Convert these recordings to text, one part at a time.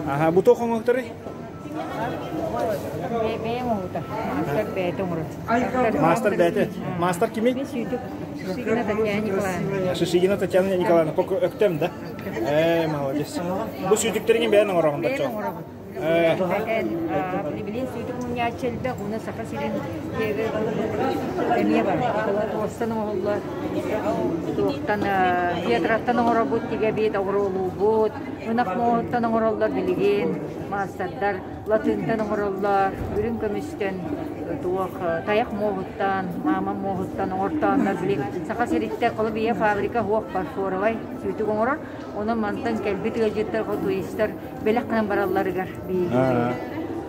Аха, бу туох оҥоһуктарый? Бэйэм оҥоһута. Маастар бэйэтэ оҥорор. Маастар бэйэтэ. Маастар кимий? Мин сүүтүк Шишигина Татьяна Николаевна. Шишигина Татьяна Николаевна. Өктөм да? Ээ, молодец. Бу сүүтүктэрин бэйэн оҥороҕун Бэйэм оҥоробун. Билигин сүүтүк мунньааччы элбэх, уонна Саха сирин эмиэ бар. Туостан оҥоһуллар, туохтан фетраттан оҥоробут, тигэбит, оҕуруолуубут, ынах муоһуттан оҥороллор билигин маастардар, латыынтан оҥороллор, үрүҥ көмүстэн, туох тайах муоһуттан, маама муоһуттан оҥортооннор били Саха сириттэн холобуйа фабрика суох фарфоровай сүүтүк оҥорор. Онон мантан кэлбит ыалдьыттар, туристар бэлэх гынан баралларыгар биһиги.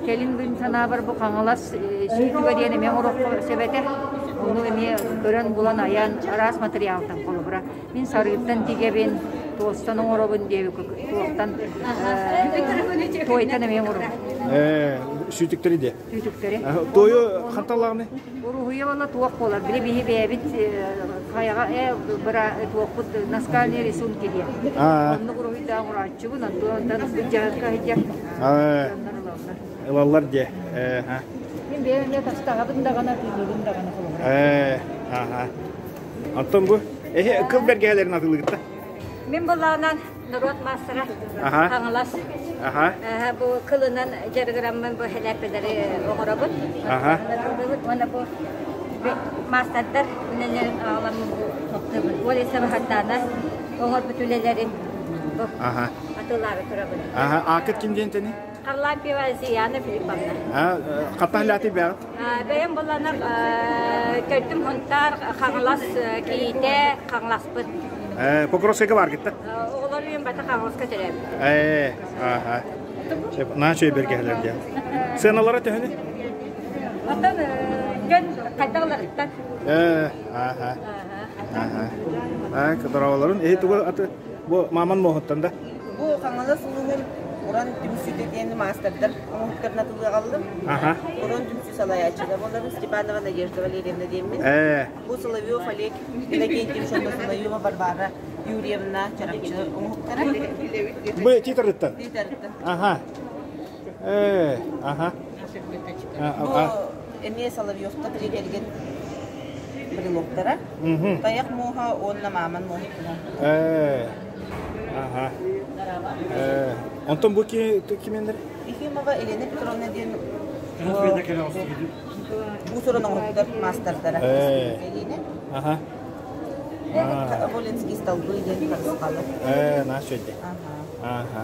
Кэлин күн санаабар бу Хаҥалас сүүтүгэ диэн эмиэ оҥоруохха сөп этэ. Ону эмиэ көрөн булан айан араас материалтан холобура. Мин сарыыттан тигэбин, туостан оҥоробун диэбит туохтан туойтан эмиэ оҥоробун. Сүүтүктэри диэ. Сүүтүктэри. Туойу ханталлаҕыный? Уруһуйа уонна туох буолар. Били биһи бэйэбит хайаҕа э быра туохпут наскальные рисунки диэн. Оннук уруһуйдаах урааччыбын, онтон дьарыкка сылдьар. Ылаллар диэ. Мин бэйэм эмиэ тастаҕабын даҕаны, атыылыыбын даҕаны холобура. Ээ, аха. Оттон бу эһи кыл бэргэһэлэрин атыылыгытта? Мин былаанан норуот маастара Хаҥалас бу кылынан дьарыгыраммын бу хэлээппэлэри оҥоробут. Уонна бу маастардар үлэлэрин аҕаламмын бу топтуубун. Олеся Бахартаана оҥорбут үлэлэрин бу атыылаары турабын. Аакыт ким диэн тэний? Харлампьева Зияна Филипповна. Хата хэлээти бэҕит? Бэйэм буланар төрдүм Хунтаар, Хаҥалас кийиитэ, Хаҥаласпыт. Покровскайга бааргытта? Оҕолор үйэм бата Хаҥаласка төрөөбүт. Ээ, аха. Наһаа үчүгэй бэргэһэлэр диэн. Сыаналара төһөнүй? Оттон дьон хайдах ыларыттан. Ээ, аха. Аха. Аа, кыдырааларын эһи тугу аты бу мааман муоһуттан да? Бу Хаҥалас улууһун Уран түмсүүтэ диэн маастардар оҥоһуктарын атылыаҕаллым. Уран түмсүү салайааччыта буолабын Степанова Надежда Валерьевна диэммин. Бу Соловьев Олег Иннокентьевич уонна Соловьева Варвара Юрьевна Чарапчы оҥоһуктара. Бу тиитарыттан? Тиитарыттан. Аха. Э, аха. Бу эмиэ Соловьевтар дьиэ кэргэн брелоктара. Тайах муоһа уонна мааман муоһа. Э, аха. Э, онтон бу кимендер? Ефимова Елена Петровна диэн уус-уран оҥоһуктар маастардара. Э, аха. Волинский столбы диэн харысхалы. Э, наша Аха.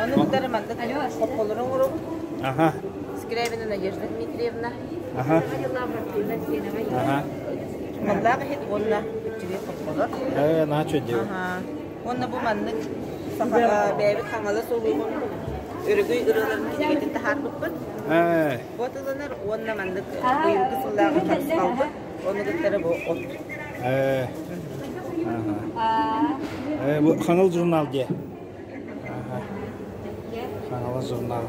Ону кытары маннык хопполору оҥоробут. Аха. Скрябина Надежда Дмитриевна. Аха. Аха. Маллаах иһит уонна үчүгэй хопполор. Ээ, наһаа үчүгэй. Аха. Уонна бу маннык саха бэйэбит Хаҥалас улууһун өрөгөй ырыаларын кинигэтин таһаарбыппыт. Ээ. Бу атыыланар уонна маннык быйылгы сыллааҕы харысхалбыт. Ону кыттары бу от. Ээ. Аха. Ээ, бу Хаҥал журнал диэ. Аха. Хаҥалас журнал.